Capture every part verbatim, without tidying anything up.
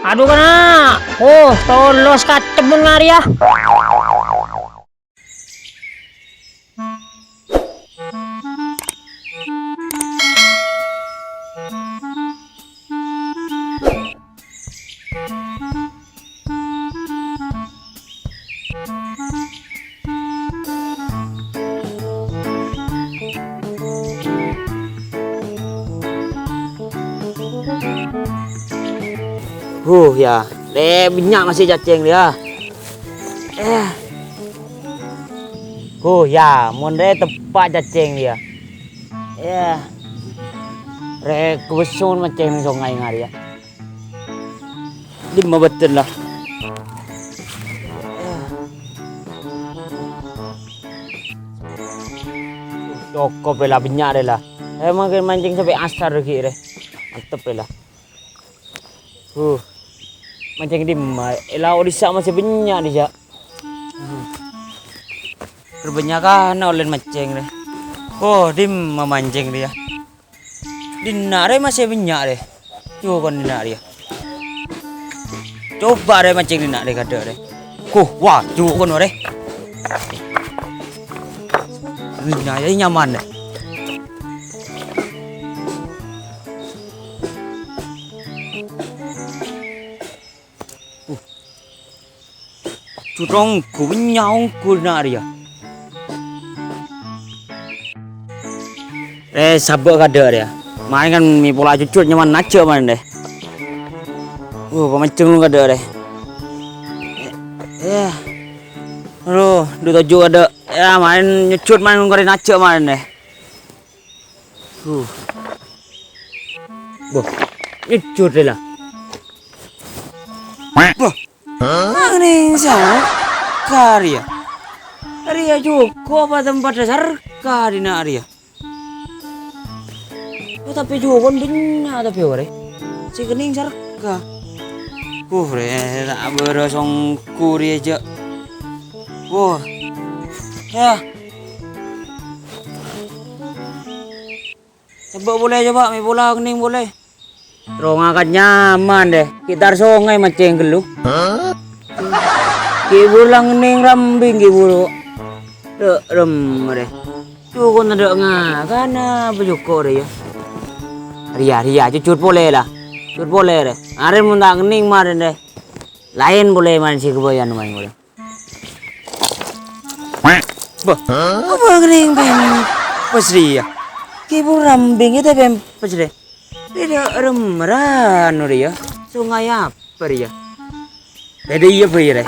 Adu, kana'! Oh, tolos katemmun ngarèya. Huh, yâ. Rè, bânnya' masè cacèng, yâ. Eh. Huh, yâ, mon rè teppa' cacèng, yâ. Eh. Rè, kobâso mon mancèng neng songay ngarè, yâ. Dimma bâdân la. Cokop rè la, bânnya' rè la. Emang mancèng sampè' asar ghi' rè. Mantep rè la. Huh. Mancèng dimma? È lao' dissa' masè bânnya' dissa'. Huh. Kerbânnya'an ollèna mancèng rè. Oh, dimma mancèng rè, yâ. Dinna' rè masè bânnya' rè. Jhuko' dinna' rè, yâ. Coba rè mancèng dinna' rè kaadâ' rè. Huh, wah, jhuko' rè. Dinna' yâ nyaman rè. Uh. Jhuko' ongghu, bânnya' ongghu dinna' rè, yâ. Eh, sabâ' kaadâ' rè, yâ. Maèn kan mè' pola jhujhur nyaman ajjhâ' maèn rè. Uh, pamancèng lu kaadâ' rè. Eh, aduh, du toju' kaadâ'. Yâ, maèn nyujud maèn ngorèn ajjhâ' maèn rè. Huh. Boh, nyujud rè la. Boh, neng sarka rè, yâ. Rè jhuko' apa tempat sarka dinna' rè, yâ? Oh, tapè jhuko' bânnya' tapè orèng. Sè kennèng sarka. Huh, rè, ta' bârâs ongghu rè jâ'. Wah. Yâ. Coba polè, coba, mè' pola kennèng polè. Rongnga kan nyaman rè, ghi' tar songay mancèng ghâllu. Ghi' buru la kennèng rambing ghi' buru. Dâ' remma rè. Jhuko' tadâ' ngakana apa jhuko' rè, yâ. Rè, yâ, rè, yâ, jhujhur polè la. Jhujhur polè rè. Arèya mon ta' kennèng marèna rè. Laèn polè marèna sè ghâbây anu marèna polè. Bâh, apa kennèng pèmpès rè, yâ? Ghi' buru rambing ètè pèmpès rè. Rè, dâ' remma ra anu rè, yâ. Songay apa rè, yâ? Rè, dâ' iyâ bhâi rè.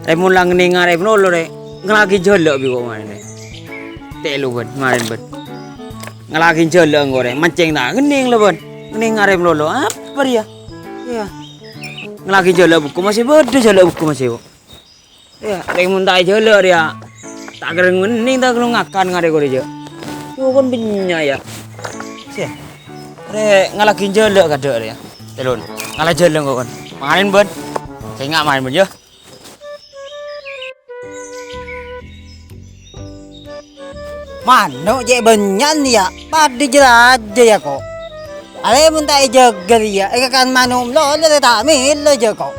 Rè mon la kennèng arè malolo rè. Ngallaghi jhâlâ' bi' ko' marèna rè. Tèlo bân, marèna bân. Ngallaghi jhâlâ' engko' rè. Mancèng ta' kennèng la bân. Kennèng arè malolo. Apa rè, yâ? Iyâ. Ngallaghi jhâlâ' bukko' masè bâdâ jhâlâ' bukko' masè ko'. Iyâ, rèng mon ta' èjhâlâ' rèya. Ta' kennèng ta' kennèng ngakan ngarè ko' rèya. Jhuko' bânnya', yâ. Sè. Rè, ngallaghi jhâlâ' kaadâ' rèya. Telon. Ngallaghi jhâlâ' ko' kan. Marèna bân. Sènga' marèna bân, yâ. Mano' cè' bânnya'an, yâ, padâ jâ-rajâ, yâ, ko'. Arè mon ta' èjâgâ, yâ, èkakan mano' malolo rè ta' mèlo, yâ, ko'.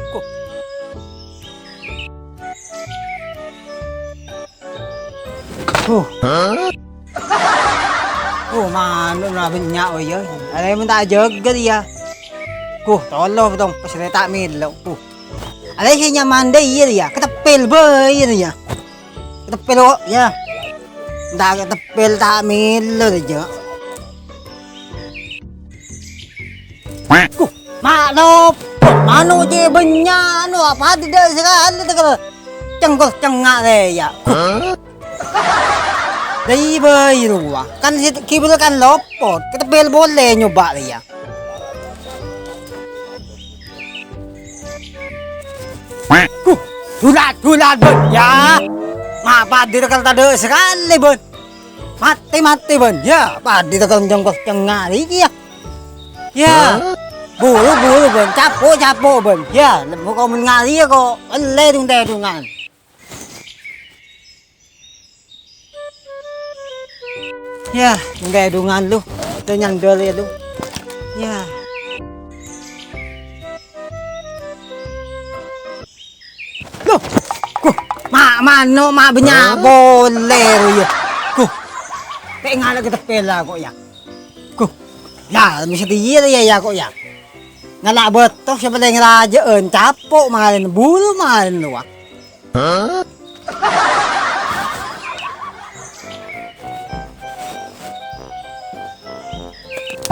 Huh. Huh, mano' la bânnya', oh, yâ. Arè mon ta' èjâgâ, yâ. Huh, tolo, tong, pas rè ta' mèlo. Huh. Alè sè nyaman dâ' iyâ, yâ. Keteppel bhâi, yâ. Keteppel, kok, yâ. Entar keteppel ta' mèlo, jâ. Huh, ma' nopo? Mano' cè' bânnya', anu, apa tadâ' sakalè tekel cengkol cengnga' rèya. Dâ' iyâ bhâi rowa. Kan sè kibur kan lopot. Keteppel polè nyoba rèya. Huh, dulat-dulat, bân, yâ. Ma' padâ tekel tadâ' sakalè, bân. Matè-matè, bân, yâ. Padâ tekel cengkol cengnga' rèya, yâ. Yâ. Buru-buru, bân. Capo'-capo', bân. Yâ, lembu kok mon ngarè, yâ, kok. Ellè dung-tèdungan. Yâ, enggak dungan lu. Lu nyandol yâ lu. Yâ. Ano ma' bânnya' polè, ro, yâ. Ghu. Tè' ngala' ka teppèl la, ko', yâ. Ghu. Yâ, mèsè dhiyâ, yâ, yâ, ko', yâ. Ngala' bâto sè palèng rajâ'ân, capo' malèna, buru malèna, lo, wa.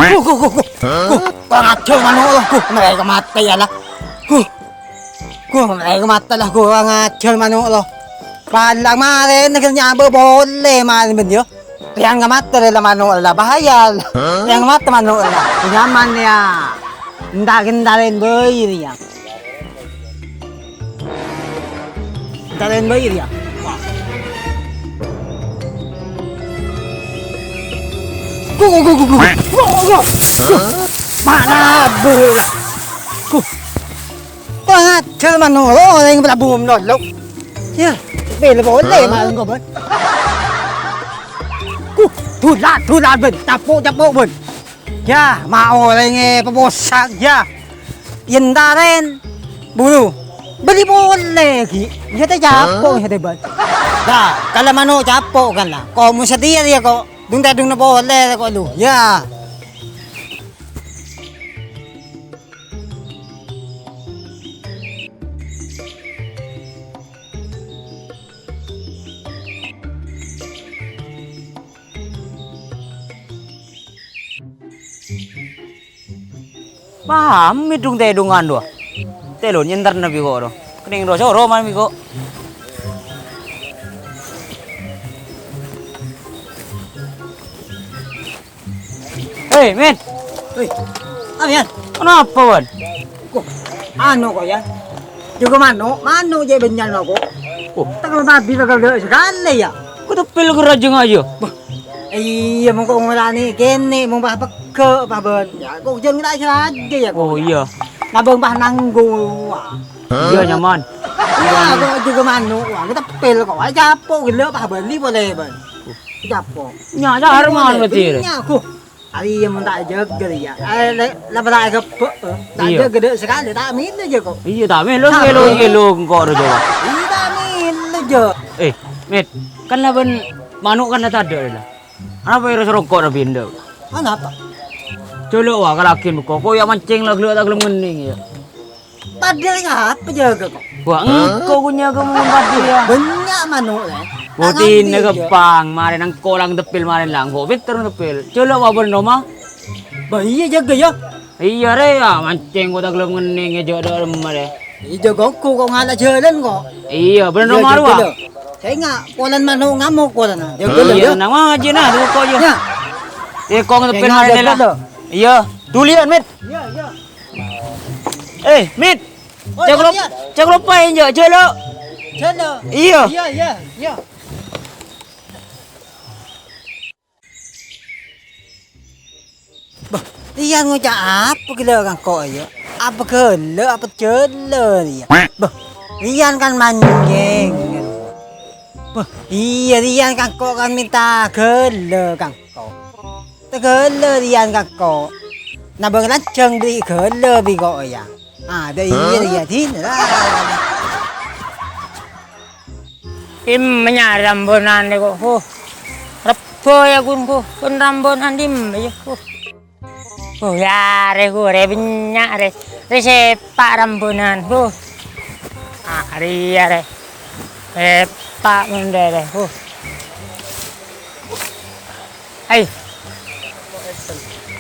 Ghu, ghu, ghu, ghu. Ghu, kurang ajar mano' lo, ghu, mereka mati ya lah. Ghu. Ghu, mereka mati lah, ghu, kurang ajar mano' lo. Palang marèna negger nyabâ' polè marèna bân yo. Yang mati la mano' la bahaya. Yang mati mano' la. Nyaman ya. Entar gendalen bâi ya. Kalian bayar ya? Go, go, go, go, go. Go, go, go. Mana bola? Go. Pangajar mano lo yang pernah bom lo. Ya, bela boleh malam kau, Bang. Go, tulat, tulat, Ben. Tapuk, tapuk, Ben. Yâ, ma' orèng, eh, paposak, yâ. Yèn tarèn, buru. Bâli polè, ghi. Yâ, tè capo', yâ, tè bâ. Lah, kala mano' capo' kan, lah. Ko' mon satèya, yâ, ko'. Dung-tadung na polè, ko', lu. Yâ. Pamèt dung-tèdungan, duwâ. Tèlo nyenterna bi' ko', ro. Kenning ro soro man bi' ko'. Hei, Met. Hei. Apa, Yan? Kenapa, Wan? Ko', anu ko', Yan. Jâgâ mano', mano' jâ' bânnya'na ko'. Oh. Tèngghâl mabit tèngghâl dâ' sakalè, yâ. Ko' teppèl ko' rajâ ngajâ. Bâh. Iyâ, mon ko' ngolanè kènè', mon pas pegghâ', pas bân. Yâ, ko' jân ngèra' sè rajâ, yâ, ko'. Oh, iyâ. Nabâng pas nanggung, wah. Iyâ, nyaman. Iyâ, ko' jâgâ mano', wah, ko' teppèl ko'. Wah, capo' ghellâ', pas bâli polè, bân. Capo'. Nya, ca'na mano' berarti, rè? Nya, ko'. Arèya mon ta' èjâgâ rèya. Eh, la, la ta' èghâbây, eh. Ta' Iyâ. Jâgâ dâ' sakalè, ta' mèlo jâ, ko'. Iyâ, ta' mèlo, Hah? Mèlo, mèlo engko' rè, coba. Iyâ, ta' mèlo jâ. Eh, Met, kan la bân mano' kan la tadâ', la. Anapa èrè sarongko' ra pinda? Anapa? Jâlâ', wa, kalaghi' bengko. Ko' yâ mancèng la ghellâ' ta' ghellem ngennèng, yâ. Padâ rèng apa jâgâ, ko'? Wah, engko' ghun nyagâ mon padâ, yâ. Bânnya' mano', lè. Bhutina gampang, marèna engko' lang teppèl, marèna la engko' pènter teppèl. Jâlâ' wa bân roma. Bâh, iyâ jâgâ, yâ. Iyâ, rè, yâ. Mancèng ko' ta' ghellem ngennèng, yâ, jâ' dâ' remma, rè. Iyâ, jâgâ engko' ko' ngala' jhâlân, ko'. Iyâ, bân roma, rowa. Sènga', polana mano' ngamok, polana. Jâgâ, Iyâ, yâ. Tenang, ma, jiyâ, na, ko', yâ. Yâ. Yâ, ko' teppèl, Sènga' marèna, jâgâ, la. Lo. Iyâ, dulian, Met. Iyâ, iyâ. Eh, Mit. Oi, Cek lop-, Yan. Cek lopa enjâ', jâlâ'. Jâlâ'. Iyâ. Iyâ, iyâ, iyâ. Bâh, Riyan ngoca' apa ghellâ' ka engko', yâ? Apa ghellâ', apa jâlâ, yâ? Bâh, Riyan kan manjeng. Bâh, iyâ, Riyan ka engko' kan mènta ghellâ' ka engko'. Tèghâlâ Riyan ka engko'. Nabâng lanjhâng bâri' ghâlâ bi' ko', yâ. Ah, dâ' iyâ, yâ, dinah. Dimma nyarè rambunan rè ko', huh. Rebbhâ, yâ, ghun, huh. Ghun rambunan dimma, yâ, huh. Huh, yâ, rè, huh, rè, bânnya', rè. Rè, sèpa' rambunan, huh. Ah, rèya, rè. Sèpa' mon rè, rè, huh. Ai.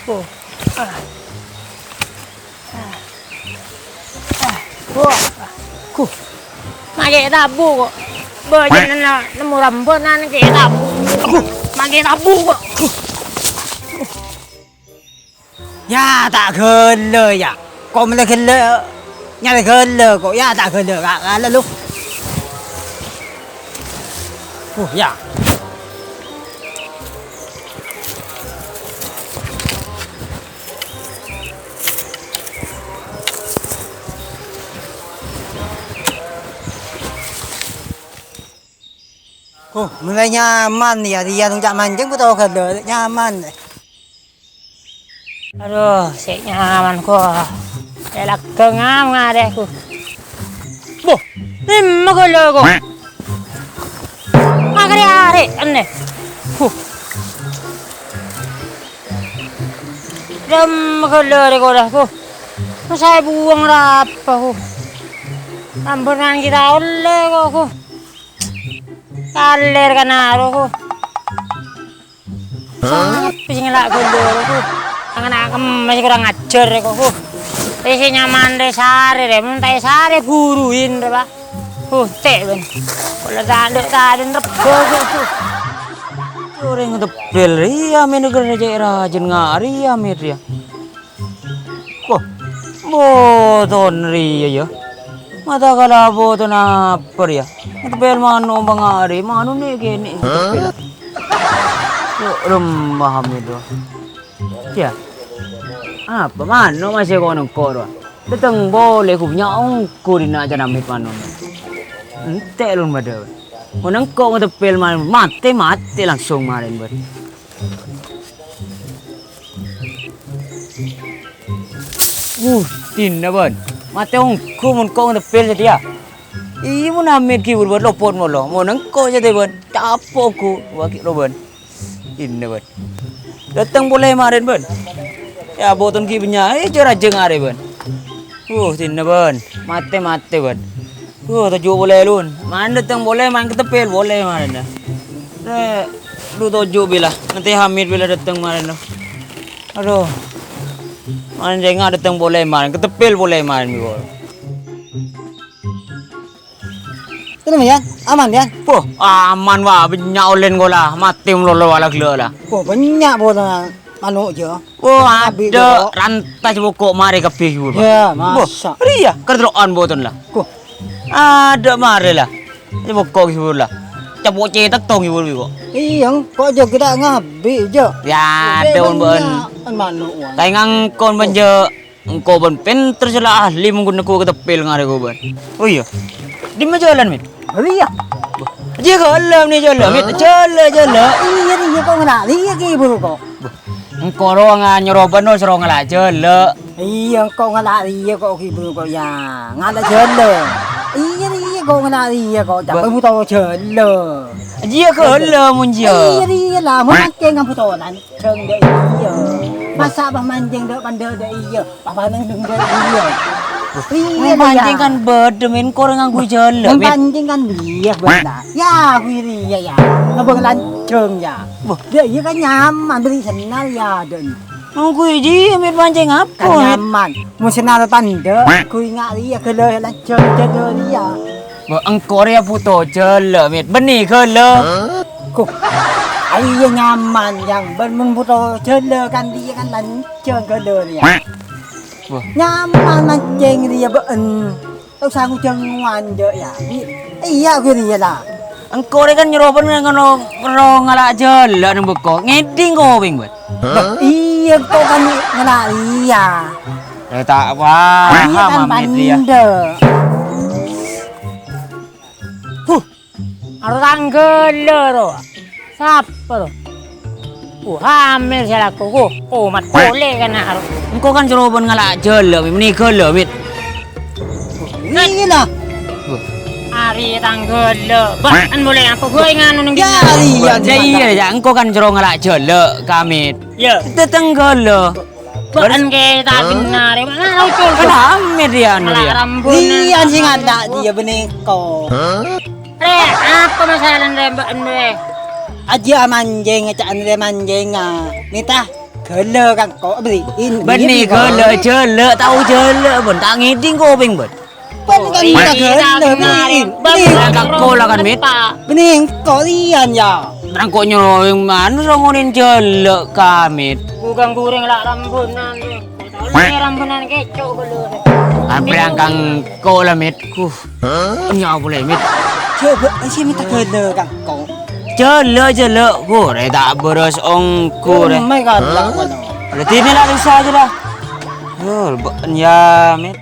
Oh. Ah. Ah. Ah. Wah. Huh. Makè tabu ko'. Bâjâna nemmo rambunan kè tabu. Huh. Makè tabu ko'. Huh. Yâ, ta' ghâlâ, yâ. Ko' mellè ghâlâ, nyarè ghâlâ ko'. Yâ, ta' ghâlâ, ka-, kala lu. Uh, yâ. Oh, mellè nyaman, yâ. Yâ, nonca' manjeng, ko' tao ghâlâ, nyaman. Adhu, sè' nyaman ko'. Sè' lagghâng ngarè ko'. Boh, dimma ghâlâ ko'? Akare-are, enne. Huh. Dem ghâlâ rè kola, huh. Masa buwâng rapa, huh. Tambenan kita olle kok, huh. Kaler kan aro, huh. Sapi sing ngela' ghâlâ, huh. Anak kemmes kurang ajar, kok, huh. Rè sè nyaman rè sarè, rè. Mon ta' sarè, buruin, rè, Pak. Huh, cè', bân. Pola tadâ', tadâ' rebbhâ, gitu. Orèng ngetebbhel rèya mèn nèghârâ cè' rajin nga' rèya mèt rèya. Wah, bhuto rèya, yâ. Mata kala bhuto napa rèya? Ngetebbhel mano' bângarè, mano' nè' kènè' ngetebbhel. Yâ, rembah mèt rèya. Yâ. Apa mano' masè ko' nengko' rowa? Dâteng polè, ghu, nya' ongghu dinna' cana mèt mano'. Ente' lon bâdâ. Mon engko' ngetebbhel ma-, matè, matè langsung marèn, bân. Wuh, dinna, bân. Matè ongghu mon ko' ngetebbhel satèya. Iyâ, mon amèt ghibur, bân, lopot molo. Mon engko' satèya, bân, capo' ongghu, wâ ghi' ro, bân. Dinna, bân. Dâteng polè marèn, bân. Yâ, bhuto ghi' bânnya', eh, jâ-rajâ ngarè, bân. Wuh, dinna, bân. Matè-matè, bân. Wuh, toju' polè, lon. Marèn dâteng polè, marèn ketebbhel polè marèn, yâ. Eh, lu toju' bilâ. Nanti Hamid bilâ dâteng marèn, lon. Adu. Marèn jhâ' enga' dâteng polè marèn, ketebbhel polè marèn, bi' bolo. Kènè, Yan? Aman, Yan? Wah, aman, wah. Bânnya' ollèna kola. Matè malolo wala ghellâ' la. Wah, bânnya' bolo mano' jâ. Wah, adâ' ranta sè boko' marè kabbhi, ghibur, Pak. Yâ, masa'. Wah, rèya, katerro'an bhuto la. Wah. Adâ' marè la. Sè boko' ghibur la. Capo' cètak tong ghibur, bi' ko'. Iyâ, engko' jâ' ghi' ta' ngabbi, jâ. Yâ, adâ' bân. Bânnya' mano', wah. Ta' ngangkon bân jâ'. Engko' bân pènter sè la ahli mon ghun engko' ketebbhel ngarè ko' bân. Oh iyâ. Dimma jhâlân, Mit? Rèya. Jiyâ ghellâ' nè jhâlân, Mit. Jhâlân, jhâlân. Iyâ, iyâ, ko' ngala' rèya ghibur ko'. Bâh, engko' rowa nga-, nyoro bân soro ngala' jhâlân. Iyâ, engko' ngala' rèya ko' ghibur ko', yâ. Ngala' jhâlân. Iyâ, iyâ, ko' ngala' rèya ko'. Bâh. Jhâ' bân bhuto jhâlân. Jiyâ ghellâ' mon jiyâ. Iyâ, iyâ, la, mon akèng bhuto lan. Jhâng dâ' iyâ. Masa' bâ manjeng dâ' pandâ' dâ' iyâ. Apa neng dâ' iyâ. Iyâ, manjeng kan bâdâ, Min, korang ngangghuy jhâlân, Min. Manjeng kan iyâ, bâdâ. Yâ, ghuri iyâ, yâ. Ngabâng lanjhâng, yâ. Wah. Dâ' iyâ kan nyaman, bâri' sennal, yâ, dâ' iyâ. Ngangghuy jiyâ, Min, manjeng apa, Min? Kan nyaman. Mon sennal pandâ', ghuri nga' iyâ, ghâlâ lanjhâng, jhâlân iyâ. Bâ, engko' rèya bhuto jhâlân, Mit. Bânnè ghâlâ. Huh. Iyâ nyaman, Yang. Bân mon bhuto jhâlân kan rèya kan lanjhâng ghâlâ rèya. Wah. Nyaman manjeng rèya bâ'en. Ta' osa ngojhâng ngowan jâ', yâ. Iyâ, ghuru rèya la. Engko' rè kan nyoro bân ngono, ngono ngala' jhâlân neng bengko. Ngèdhing kopèng, bân. Bâ, iyâ, engko' kan ngala' rèya. Eh, ta' paham, Amit, rèya. Iyâ kan pandâ'. Huh, aro tangghâlâ, ro. Sapa, ro? Oh, hamil sè lako, oh. Oh, mat polè kan, aro. Engko' kan soro bân ngala' jhâlân, Mit. Mènè ghâlâ, Mit. Iyâ, la. Arè tangghâlâ. Bâ'en polè apa ghâbây nganu neng dinna'? Iyâ, iyâ, iyâ, engko' kan soro ngala' jhâlân, Kamit. Iyâ. Tangghâlâ. Bâ'en kè ta' bhenna rè, mana ucul? Kan hamil rèya, anu, rèya. Iyâ, sè ngala' iyâ bânnè engko'. Rè, apa masalana rè bâ'en rè? Ajiyâ manjeng, ca'na rè manjeng, ah. Mènta ghâlâ ka engko' bâri'in. Bânnè ghâlâ, jhâlân, tao jhâlân, bân ta' ngèdhing kopèng, bân. Bân kan mènta ghâlâ, bâri'in. Bânnè ka engko' la kan, Mit. Bânnè engko' rèya, yâ. Engko' nyoro mano soro ngonè'è jhâlân, Kamit. Bugang gorèng la rambunanna. Tolè rambunanna kèco' ghâlâ. Amprè angkang ko' la, Mit. Huh. Nya polè, Mit. Coba, sè mènta ghâlâ ka engko'. Jhâlân, jhâlân. Ghurè ta' bârâs ongghu, rè. Mai kala' kono. Berarti ini la bisa aja dah. Yo, bâ'en yâ, Mit.